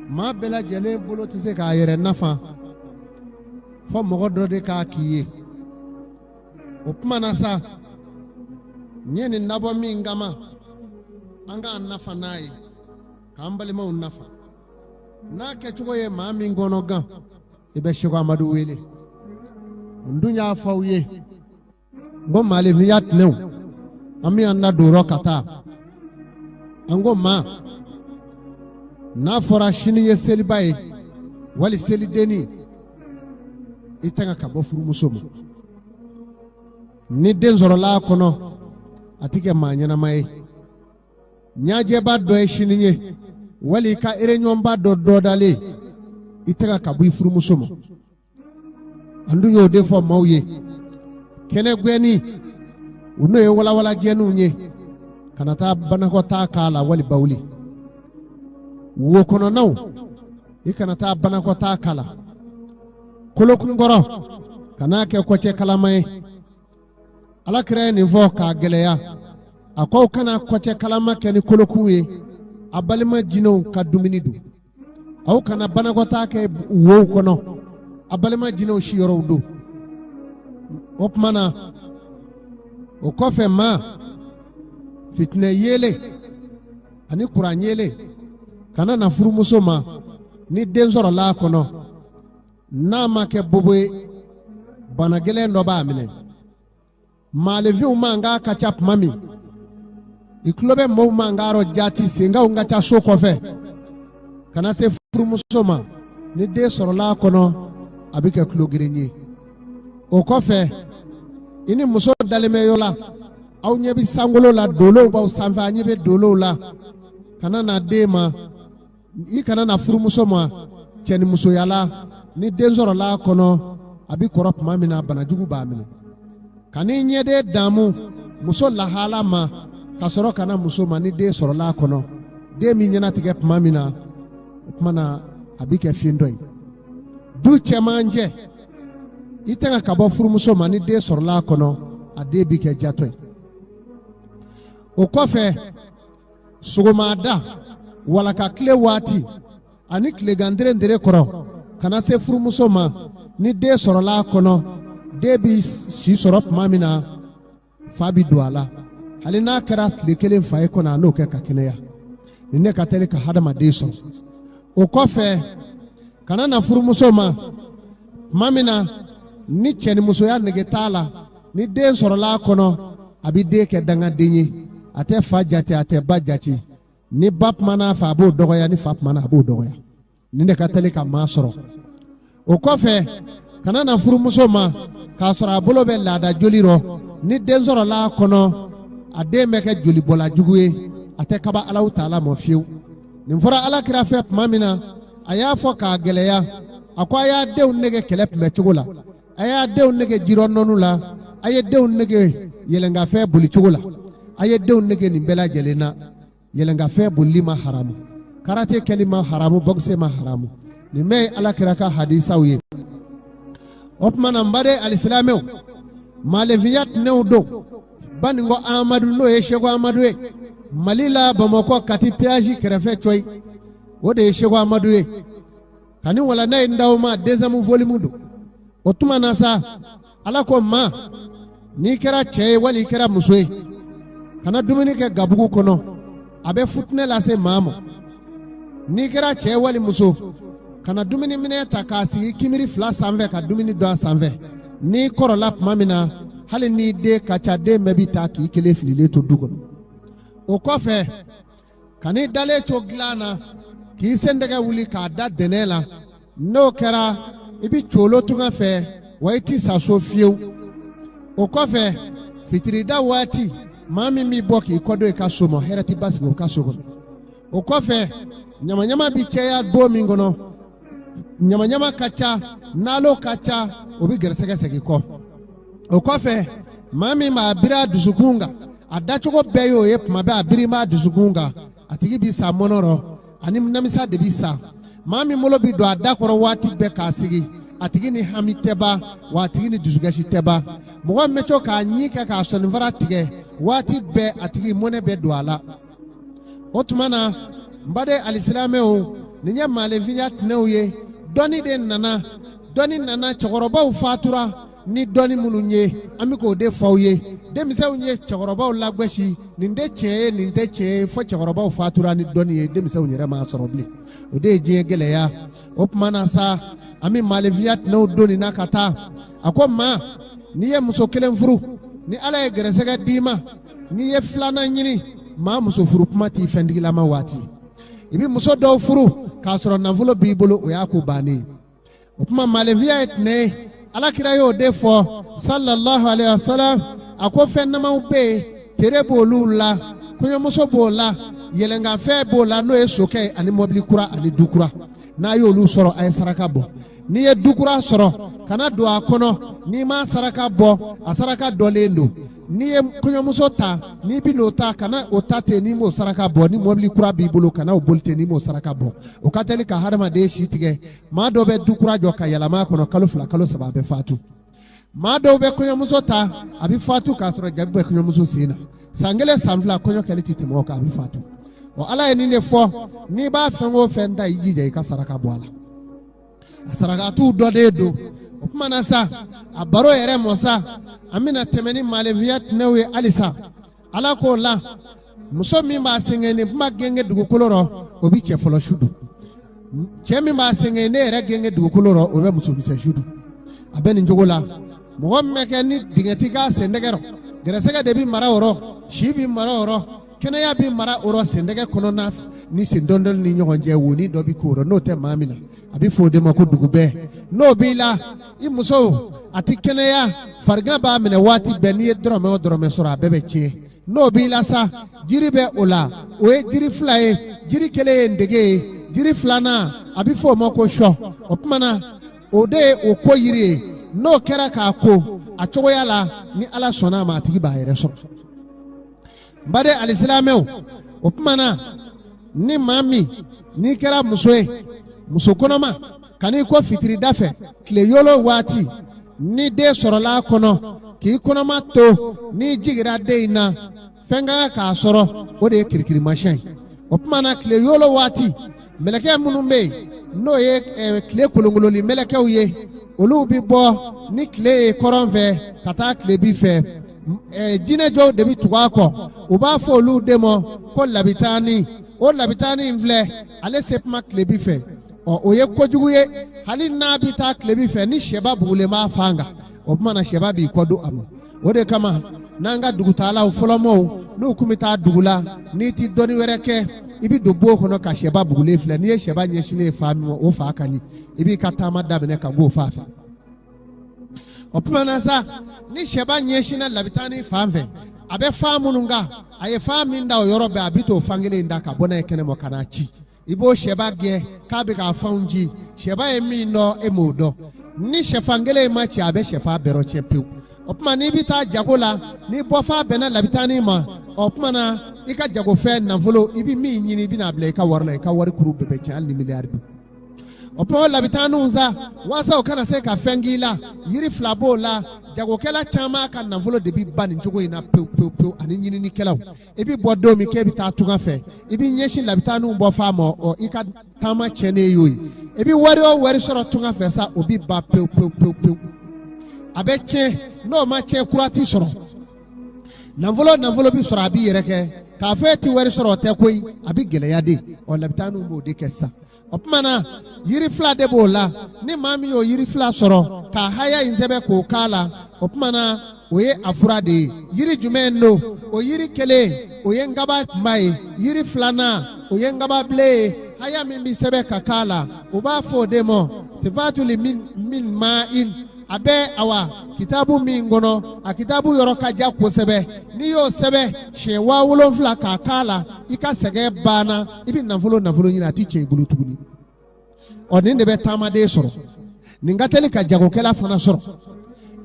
Maa bɛɛ lajɛlen bolo tɛ se k'a yɛrɛ nafa fɔ mɔgɔ dɔ de k'a k'i ye. O tuma na sa, n ye nin dabɔ min kama, an k'an nafa n'a ye, k'an balimaw nafa n'a kɛcogo ye. Maa min kɔnɔ gan, i bɛ Seko Amadu wele. N dun y'a fɔ aw ye n ko maalefinya tɛnɛw, an bɛ an ladon rɔ ka taa. An ko maa, n'a fɔra sini ye seliba ye wali selidenni, i tanga ka bɔ furumuso ma. Ni den sɔrɔla a kɔnɔ, a ti kɛ maa ɲɛnama ye. Ɲajɛba dɔ ye sini ye wali i ka ereɲɔgɔnba dɔ dɔdalen, i tanga ka bɔ i furumuso ma. An dun y'o de fɔ maaw ye. Kɛnɛ gwɛnni, u n'o ye walawalajɛninw ye, kana taa banakɔtaa k'a la wali bawuli. Wo kɔnɔnaw, i kana taa banakɔtaa k'a la. Kolokunkɔrɔ, kan'a kɛ kɔcɛ kalama ye. Ala kira ye nin fɔ k'a gɛlɛya. A ko aw kana kɔcɛ kalama kɛ ni kolokun ye, a balima jinɛw ka dumuni don. Aw kana banakɔtaa kɛ wow kɔnɔ, a balima jinɛw siyɔrɔw don. O tuma na, o kɔfɛ, maa fitinɛ yeelen ani kuran yeelen, kana na furumuso ma ni den sɔrɔla a kɔnɔ. N'a ma kɛ bobo ye, bana gɛlɛn dɔ b'a minɛ. Maalefinw mankan ka ca tuma min, i tulo bɛ mɔgɔw mankan rɔ jaati, senkanw ka ca so kɔfɛ, kana se furumuso ma. Ni den sɔrɔla a kɔnɔ, a bɛ kɛ tulogeren ye. O kɔfɛ, i ni muso dalen bɛ yɔrɔ la, aw ɲɛ bɛ sankolo la, dolow b'aw sanfɛ, a ɲɛ bɛ dolow la, kana na den ma, i kana na furumuso ma cɛnimusoya la. Ni den sɔrɔla a kɔnɔ, a bɛ kɔrɔ tuma min na, banajugu b'a minɛ. Kan'i ɲɛden damu muso lahala ma ka sɔrɔ ka na muso ma. Ni den sɔrɔla a kɔnɔ, den min ɲɛnatigɛ tuma min na, o tuma na a bɛ kɛ fiyentɔ ye. Du cɛmancɛ, i tanga ka bɔ furumuso ma. Ni den sɔrɔla a kɔnɔ, a den bɛ kɛ jatɔ ye. O kɔfɛ, sɔgɔmada walaka tile waati ani tilegan derendere kɔrɔ, kana se furumuso ma. Ni den sɔrɔla a kɔnɔ, den bɛ si sɔrɔ tuma min na, fa bɛ don a la. Hali n'a kɛra tile kelen fa ye kɔnɔ, a n'o kɛ ka kɛnɛya. Nin ne ka teli ka hadamaden sɔrɔ. O kɔfɛ, kana na furumuso ma tuma min na ni cɛnimusoya nege t'a la. Ni den sɔrɔla a kɔnɔ, a bɛ den kɛ dangaden ye. A tɛ fa jate, a tɛ ba jate. Ni ba kumana a fɛ, a b'o dɔgɔya. Ni fa kumana, a b'o dɔgɔya. Nin de ka teli ka maa sɔrɔ. O kɔfɛ, kana na furumuso ma k'a sɔrɔ a bolo bɛ laada joli rɔ. Ni den sɔrɔla a kɔnɔ, a den bɛ kɛ jolibɔla jugu ye, a tɛ kaba Alahu taala mɔ fiyewu. Nin fɔra Ala kira fɛ tuma min na, a y'a fɔ k'a gɛlɛya. A ko a y'a denw nege kɛlɛ kunbɛ cogo la, a y'a denw nege jirɔ nɔnu la, a ye denw nege yɛlɛnkafɛn boli cogo la, a ye denw nege nin bɛɛ lajɛlen na. Yɛlɛnkafɛn bolili ma haramu, karate kɛli ma haramu, bɔkise ma haramu. Nin bɛɛ ye Ala kira ka hadisaw ye. O tuma na, n baden alisilamɛw, maalefinya tɛnɛw don. Baninkɔ Amadu, n'o ye Seko Amadu ye, Mali la, Bamakɔ Kati péage kɛrɛfɛ cɔyi, o de ye Seko Amadu ye. Ka ni walanda in d'aw ma, deuxième volume don. O tuma na sa, Ala ko ma, n'i kɛra cɛ ye wali i kɛra muso ye, kana dumuni kɛ gabugu kɔnɔ, a bɛ futinɛ lase maa ma. N'i kɛra cɛ wali muso, kana dumuni minɛ ta k'a sigi kimiri fila sanfɛ ka dumuni dun a sanfɛ. N'i kɔrɔla tuma min na, hali n'i den ka ca, den bɛɛ bɛ taa k'i kelen fililen to du kɔnɔ. O kɔfɛ, kan'i dalen to dilan na k'i sendɛgɛ wuli k'a da dɛnɛ la. N'o kɛra, i bɛ colo tunga fɛ wa i tɛ sa so fiyewu. O kɔfɛ, fitirida waati, maa min b'i bɔ k'i kɔdon i ka so ma, hɛrɛ tɛ basigi o ka so kɔnɔ. O kɔfɛ, ɲamaɲama bɛ caya don min kɔnɔ, ɲamaɲama ka ca, nalo ka ca, o bɛ gɛrɛsɛgɛ segin kɔ. O kɔfɛ, maa min b'a biri a dusukun kan, a dacogo bɛɛ y'o ye, tuma bɛɛ a biri b'a dusukun kan, a tigi bɛ sa mɔnɔ rɔ ani namisa de bɛ sa. Maa min bolo bɛ don a da kɔrɔ waati bɛɛ k'a sigi, a tigi ni hami tɛ ban wa a tigi ni dusukasi tɛ ban. Mɔgɔ min bɛ to k'a ɲi kɛ k'a sɔninfara tigɛ waati bɛɛ, a tigi mɔnɛ bɛ don a la. O tuma na, n baden alisilamɛw, Nin ye maaninfinya tɛnɛw ye. Dɔnni de nana, dɔnni nana, cɛkɔrɔbaw fatura ni dɔnni minnu ye, an bɛ k'o de fɔ aw ye. Denmisɛnw ye cɛkɔrɔbaw lagosi, nin tɛ tiɲɛ ye, nin tɛ tiɲɛ ye, fo cɛkɔrɔbaw fatura ni dɔnni ye, denmisɛnw yɛrɛ m'a sɔrɔ bilen. O de ye diɲɛ gɛlɛya. O tuma na sa, an bɛ maaninfinya tɛnɛw don nin na ka taa. A ko maa, n'i ye muso kelen furu, ni Ala ye gɛrɛsɛgɛ d'i ma, n'i ye filanan ɲini, maa muso furu kuma t'i fɛntigilama waati. I bɛ muso dɔw furu k'a sɔrɔ nafolo b'i bolo, o y'a ko bannen ye. O tuma maaninfinya ye tɛnɛ ye. Ala kira y'o de fɔ sallallahu alaihi wa sallam. A ko fɛn damaw bɛ yen, tere b'olu la, kɔɲɔmuso b'o la, yɛlɛnkanfɛn b'o la, n'o ye sokɛ ye ani mɔbili kura ani du kura. N'a y'olu sɔrɔ, a ye saraka bɔ. N'i ye du kura sɔrɔ, kana don a kɔnɔ n'i ma saraka bɔ, a saraka dɔlen don. N'i ye kɔɲɔmuso ta, n'i bɛ n'o ta, kana o ta ten n'i m'o saraka bɔ. Ni mɔbili kura b'i bolo, kana o boli ten n'i m'o saraka bɔ. O ka teli ka hadamaden si tigɛ. Maa dɔw bɛ du kura jɔ ka yɛlɛma a kɔnɔ, kalo 2, kalo 3, a bɛ fatu. Maa dɔw bɛ kɔɲɔmuso ta, a bɛ fatu k'a sɔrɔ jabi bɛ kɔɲɔmuso sen na. San 1, san 2, kɔɲɔ kɛli tɛ tɛmɛ o kan, a bɛ fatu. Ɔ, Ala ye nin de fɔ, n'i b'a fɛn o fɛn ta, i jija i ka saraka bɔ a la. A sarakatiw dɔ de don. O tuma na sa, a baro yɛrɛ mɔ sa, an bɛna tɛmɛ ni maaninfinya tɛnɛw ye halisa. Ala k'o la, muso min b'a sengeni kuma genge dugukolo rɔ, o bɛ cɛ fɔlɔ su dun. Cɛ min b'a sengeni ne yɛrɛ genge dugukolo rɔ, o bɛ muso misɛn su dun. A bɛ nin cogo la. Mɔgɔ min bɛ kɛ ni dingɛ ti k'a sendɛgɛ rɔ, gɛrɛsɛgɛ de bɛ mara o rɔ, si bɛ mara o rɔ, kɛnɛya bɛ mara o rɔ, sendɛgɛ kɔnɔna ni sen dɔndɔli ni ɲɔgɔn cɛ, woni dɔ bɛ k'o rɔ, n'o tɛ maa min na, a bɛ fɔ o de ma ko dugu bɛɛ. N'o b'i la, i muso a ti kɛnɛya, farigan b'a minɛ waati bɛɛ, n'i ye dɔrɔmɛ o dɔrɔmɛ sɔrɔ, a bɛɛ bɛ tiɲɛ. N'o b'i la sa, jiri bɛ o la, o ye jiri 2 ye. Jiri kelen ye ndege ye, jiri filanan a bɛ fɔ o ma ko sɔ. O tuma na, o de ye o ko yiri ye. N'o kɛra k'a ko a cogoya la, ni Ala sɔnna a ma, a tigi b'a yɛrɛ sɔrɔ. N baden alisilamɛw, o tuma na, ni maa min n'i kɛra muso ye, muso kɔnɔma, ka n'i ko fitirida fɛ tile yolo waati, ni den sɔrɔla a kɔnɔ, k'i kɔnɔma to, n'i jigira den in na, fɛn ka kan k'a sɔrɔ, o de ye kirikirimasiyɛn ye. O tuma na, tile yolo waati, mɛlɛkɛ minnu bɛ yen, n'o ye tile kolonkololi mɛlɛkɛw ye, olu bɛ bɔ ni tile ye kɔrɔn fɛ ka taa tile bi fɛ. Jinɛ dɔw de bɛ tugu a kɔ, u b'a fɔ olu de ma ko labitani. O labitani in filɛ, ale se kuma tile bi fɛ. Ɔ, o ye kojugu ye. Hali n'a bɛ taa tile bi fɛ, ni sɛba bugulen b'a fan kan, o tuma na sɛba b'i kɔ don a ma. O de kama n'an ka dugutaalaw fɔlɔmɔw, n'u kun bɛ taa dugu la, n'i ti dɔnni wɛrɛ kɛ, i bɛ don bon kɔnɔ ka sɛba bugulen filɛ. N'i ye sɛba ɲɛsinnen ye fan min ma, o fa ka ɲi, i b'i ka taama daminɛ ka b'o fan fɛ. O tuma na sa, ni sɛba ɲɛsinna labitani fan fɛ, a bɛ fan minnu kan, a ye fan min da o yɔrɔ bɛɛ, a bɛ t'o fan kelen in da ka bɔ n'a ye kɛnɛma ka n'a ci. I b'o sɛba gɛn k'a bɛ k'a fanw ci. Sɛba ye min dɔn, e m'o dɔn. Ni sɛfan kelen in ma ci, a bɛ sɛfan bɛɛ rɔtiɲɛ pewu. O tuma n'i bɛ taa jago la, n'i bɔfan bɛnna labitani ma, o tuma na i ka jagofɛn nafolo, i bɛ min ɲini, i bɛna bila i ka wari la, i ka wari kuru bɛɛ bɛ tiɲɛ, hali ni miliyari don. O tuma o labitaniw sa, walasa o kana se ka fɛn k'i la, yiri 2 b'o la. Jagokɛla caman ka nafolo de bɛ ban nin cogo in na pewu pewu pewu, ani ɲininikɛlaw. I bɛ bɔ don min k'e bɛ taa tunga fɛ, i bɛ ɲɛsin labitaniw bɔ fan ma, ɔ, i ka taama tiɲɛnen y'o ye. I bɛ wari o wari sɔrɔ tunga fɛ sa, o bɛ ban pewu pewu pewu pewu, a bɛ tiɲɛ. N'o ma tiɲɛ, kura t'i sɔrɔ. Nafolo nafolo bɛ sɔrɔ, a b'i yɛrɛ kɛ k'a fɔ e tɛ wari sɔrɔ, o tɛ koyi, a bɛ gɛlɛya de. Ɔ, labitaniw b'o de kɛ sisan. O tuma na, yiri 2 de b'o la. Ni maa min y'o yiri 2 sɔrɔ k'a haya in sɛbɛn k'o k'a la, o tuma na o ye a fura de ye. Yiri jumɛn don? O yiri kelen, o ye nkaba kunba ye. Yiri filanan, o ye nkababilen ye. Haya min bɛ sɛbɛn ka k'a la, u b'a fɔ o de ma sifatuli min ma in. A bɛ awa kitabu min kɔnɔ, a kitabu yɔrɔ ka ja kosɛbɛ. N'i y'o sɛbɛn siɲɛ 7000 k'a k'a la, i ka sɛgɛn banna, i bɛ nafolo nafolo ɲini, a tɛ tiɲɛ i bolo tuguni. Ɔ, nin de bɛ taamaden sɔrɔ, nin ka teli ka jagokɛla fana sɔrɔ.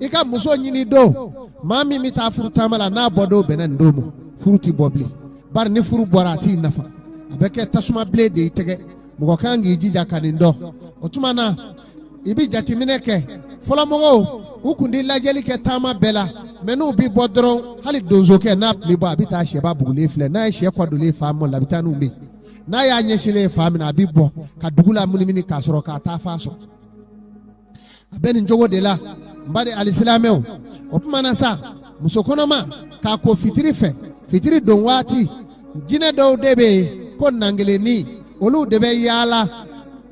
I ka muso ɲini don, maa min bɛ taa furu taama la, n'a bɔ don bɛnna nin don ma, furu tɛ bɔ bilen. Bari ni furu bɔra, a t'i nafa, a bɛ kɛ tasuma bilen de y'i tɛgɛ. Mɔgɔ kan k'i jija ka nin dɔn. O tuma na, i bɛ jateminɛ kɛ. Fɔlɔmɔgɔw, u kun tɛ lajɛli kɛ taama bɛɛ la, mɛ n'u bɛ bɔ dɔrɔn, hali donsokɛ n'a tun bɛ bɔ, a bɛ taa sɛba bugulen filɛ. N'a ye sɛ kɔ donlen fa mɔ, labitaniw bɛ yen. N'a y'a ɲɛsinnen ye fan min na, a bɛ bɔ ka dugu la munumunu k'a sɔrɔ k'a taa fan sɔrɔ. A bɛ nin cogo de la, n ba de alisilamɛw. O tuma na sa, muso kɔnɔma k'a ko fitiri fɛ, fitiri don waati, jinɛ dɔw de bɛ yen ko nangelenni, olu de bɛ yaala.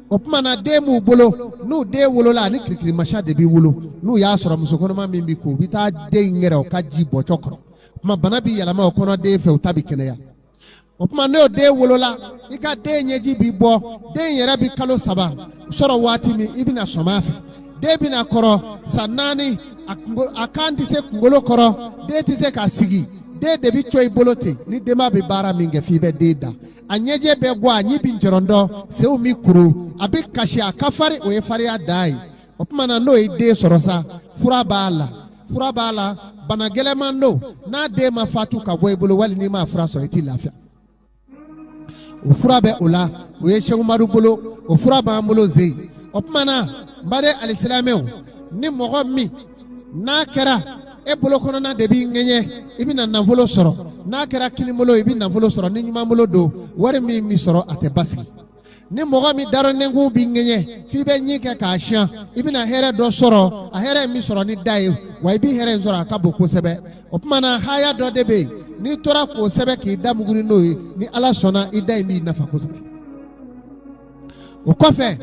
O tuma na den b'u bolo, n'u den wolola ani kirikirimasiyɛn de bɛ wolo. N'u y'a sɔrɔ muso kɔnɔma min bɛ ko, u bɛ taa den in yɛrɛ o ka ji bɔcɔ kɔrɔ. O tuma bana bɛ yɛlɛma o kɔnɔ den fɛ, o ta bɛ kɛnɛya. O tuma n'o den wolola, i ka den ɲɛji bɛ bɔ, den yɛrɛ bɛ kalo 3 sɔrɔ waati min, i bɛna sɔmɔ a fɛ. Den bɛna kɔrɔ san 4, a kan tɛ se kunkolo kɔrɔ, den tɛ se ka sigi, den de bɛ co i bolo ten. Ni denba bɛ baara min kɛ, f'i bɛ den da. A ɲɛjɛ bɛ bɔ, a ɲi bɛ jɔrɔndɔ, senw bɛ kuru, a bɛ kasi, a ka fari, o ye fariya dan ye. O tuma na n'o ye den sɔrɔ sa, fura b'a la, fura b'a la, bana gɛlɛman don. N'a den ma fatu ka bɔ i bolo, wali n'i m'a fura sɔrɔ, i t'i lafiya. O fura bɛ o la, o ye Sɛki Umaru bolo, o fura b'an bolo zen. O tuma na n baden alisilamɛw, ni mɔgɔ min n'a kɛra e bolo kɔnɔna de b'i ŋɛɲɛ, i bɛna nafolo sɔrɔ. N'a kɛra kini bolo, i bɛ nafolo sɔrɔ. Ni ɲuman bolo don, wari min bɛ sɔrɔ, a tɛ basigi. Ni mɔgɔ min darɔnɛnkun b'i ŋɛɲɛ, f'i bɛ ɲi kɛ k'a siyan, i bɛna hɛrɛ dɔ sɔrɔ. A hɛrɛ in bɛ sɔrɔ ni da ye, wa i bɛ hɛrɛ in sɔrɔ, a ka bon kosɛbɛ. O tuma na haya dɔ de bɛ yen, n'i tora k'o sɛbɛn k'i da muguri n'o ye, ni Ala sɔnna, i da in b'i nafa kosɛbɛ. O kɔfɛ,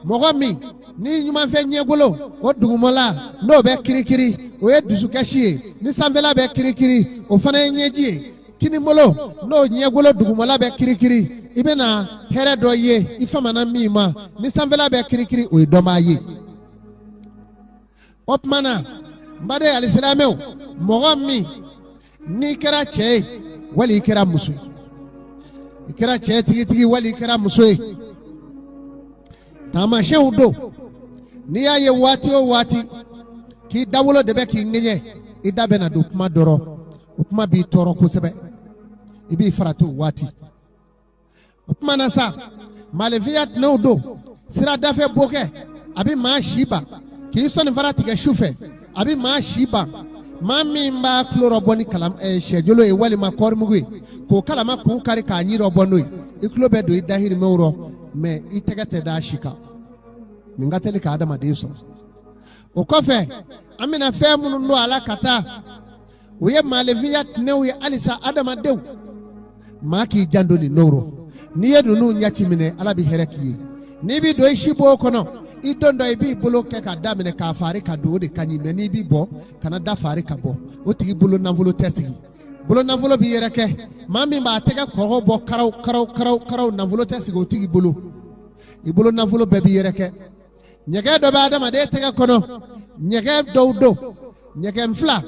mɔgɔ min ni ɲumanfɛ ɲɛgolo o dugumɔla n'o bɛ kirikiri, o ye dusukasi ye. Ni sanfɛla bɛ kirikiri, o fana ye ɲɛji ye. Kinibolo n'o ɲɛgolo dugumɔla bɛ kirikiri, i bɛna hɛrɛ dɔ ye i famana min ma. Ni sanfɛla bɛ kirikiri, o ye dɔnbaa ye. O tuma na n baden alisilamɛw, mɔgɔ min n'i kɛra cɛ ye wali i kɛra muso ye, i kɛra cɛ tigitigi wali i kɛra muso ye, taamasiyɛnw don. N'i y'a ye waati o waati k'i dawolo de bɛ k'i ŋɛɲɛ, i da bɛna don kuma dɔ rɔ, o kuma b'i tɔɔrɔ kosɛbɛ, i b'i farati o waati. O tuma na sa, maalefiya tɛnɛw don. Sira dafɛ bokɛ, a bɛ maa si ban. K'i sɔnni fara tigɛ su fɛ, a bɛ maa si ban. Maa min b'a tulo rɔbɔ ni sɛjolo ye walima kɔɔrimugu ye, k'o kalama kun kari k'a ɲi rɔbɔ n'o ye, i tulo bɛ don i dahirimɛw rɔ, mɛ i tɛgɛ tɛ da si kan. Nin ka teli ka adamaden sɔrɔ. O kɔfɛ, an bɛna fɛn minnu don a la ka taa, o ye maalefiya tɛnɛw ye halisa. Adamadenw, maa k'i janto nin n'o rɔ. N'i ye ninnu ɲɛci minɛ, Ala bɛ hɛrɛ k'i ye. N'i bɛ don i sibo kɔnɔ, i don dɔ i b'i bolo kɛ ka daminɛ k'a fari ka don, o de ka ɲi. Mɛ n'i b'i bɔ, kana da fari ka bɔ. O tigi bolo nafolo tɛ sigi, bolo nafolo b'i yɛrɛ kɛ. Maa min b'a tɛgɛ kɔgɔ bɔ karaw karaw karaw karaw, nafolo tɛ sigi o tigi bolo. I bolo nafolo bɛɛ b'i yɛrɛ kɛ. Ɲɛgɛn dɔ bɛ adamaden tɛgɛ kɔnɔ, ɲɛgɛn dɔw don, ɲɛgɛn 2,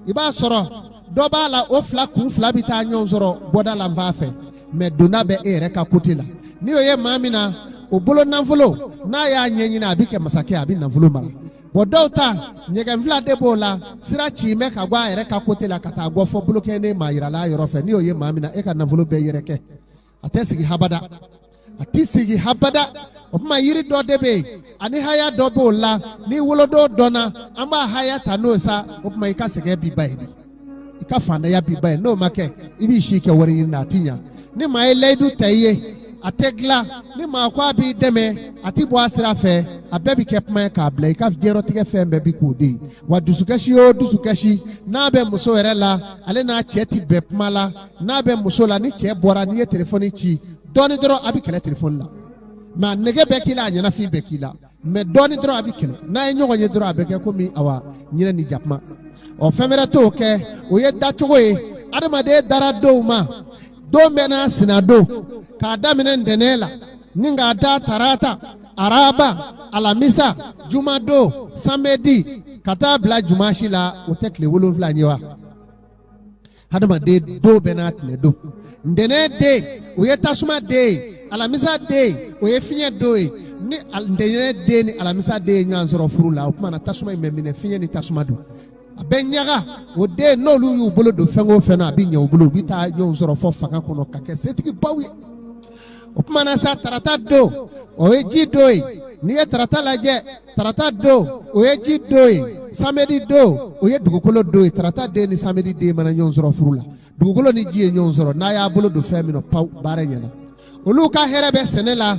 i b'a sɔrɔ dɔ b'a la, o 2 kun 2 bɛ taa ɲɔgɔn sɔrɔ bɔda la fan fɛ, mɛ donda bɛ e yɛrɛ ka kote la. N'i y'o ye maa min na, o bolo nafolo, n'a y'a ɲɛɲini, a bɛ kɛ masakɛ, a bɛ nafolo mara. Bɔn dɔw ta ɲɛgɛn 2 de b'o la, sira ci bɛ ka bɔ a yɛrɛ ka kote la ka taa bɔ fɔ bolokɛnden maa yirala yɔrɔ fɛ. N'i y'o ye maa min na, e ka nafolo bɛɛ yɛrɛ kɛ, a tɛ sigi habada, a tɛ sigi habada. O tuma yiri dɔ de bɛ yen, ani haya dɔ b'o la, ni wolodon dɔnna, an b'a haya ta n'o ye sa. O tuma i ka sɛgɛn b'i ba ye dɛ, i ka fantanya b'i ba ye. N'o ma kɛ, i b'i si kɛ wari ɲini na, a ti ɲa. Ni maa ye layidu ta i ye, a tɛ dilan. Ni maa ko a b'i dɛmɛ, a ti bɔ a sira fɛ. A bɛɛ bɛ kɛ kuma ye k'a bila i ka diɲɛlatigɛ fɛn bɛɛ bi k'o de ye. Wa dusukasi o dusukasi n'a bɛ muso yɛrɛ la, ale n'a cɛ ti bɛn kuma la. N'a bɛ muso la, ni cɛ bɔra, n'i ye telefɔni ci dɔɔni dɔrɔn, a bɛ kɛlɛ telefɔni la. Mɛ a nege bɛɛ k'i la, a ɲɛnafin bɛɛ k'i la, mɛ dɔɔni dɔrɔn a bɛ kɛlɛ. N'a ye ɲɔgɔn ye dɔrɔn, a bɛ kɛ komi awa ɲinɛ ni jakuma. Ɔ fɛn wɛrɛ t'o kɛ, o ye dacogo ye. Adamaden dara dɔw ma, don bɛɛ n'a sina don, k'a daminɛ ntɛnɛn la ni k'a da tarata, araba, alamisa, jumadon, samedi, ka taa bila jumasi la, o tɛ tile 7 ye wa? Hadamaden don bɛɛ n'a tile don. Ntɛnɛn den, o ye tasuma den ye. Alamisa den, o ye fiɲɛ don ye. Ni ntɛnɛn den ni alamisa den ye ɲɔgɔn sɔrɔ furu la, o tuma na tasuma in bɛ minɛ, fiɲɛ ni tasuma don, a bɛ ɲaga. O den, n'olu y'u bolo don fɛn o fɛn na, a bɛ ɲɛ u bolo, u bɛ taa ɲɔgɔn sɔrɔ fɔ fanga kɔnɔ ka kɛ setigibaw ye. O tuma na sa, tarata don, o ye ji don ye. N'i ye tarata lajɛ, tarata don, o ye ji don ye. Samedi don, o ye dugukolo don ye. Tarata den ni samedi den mana ɲɔgɔn sɔrɔ furu la, dugukolo ni ji ye ɲɔgɔn sɔrɔ. N'a y'a bolo don fɛn min na, paw, baara ɲɛna. Olu ka hɛrɛ bɛ sɛnɛ la.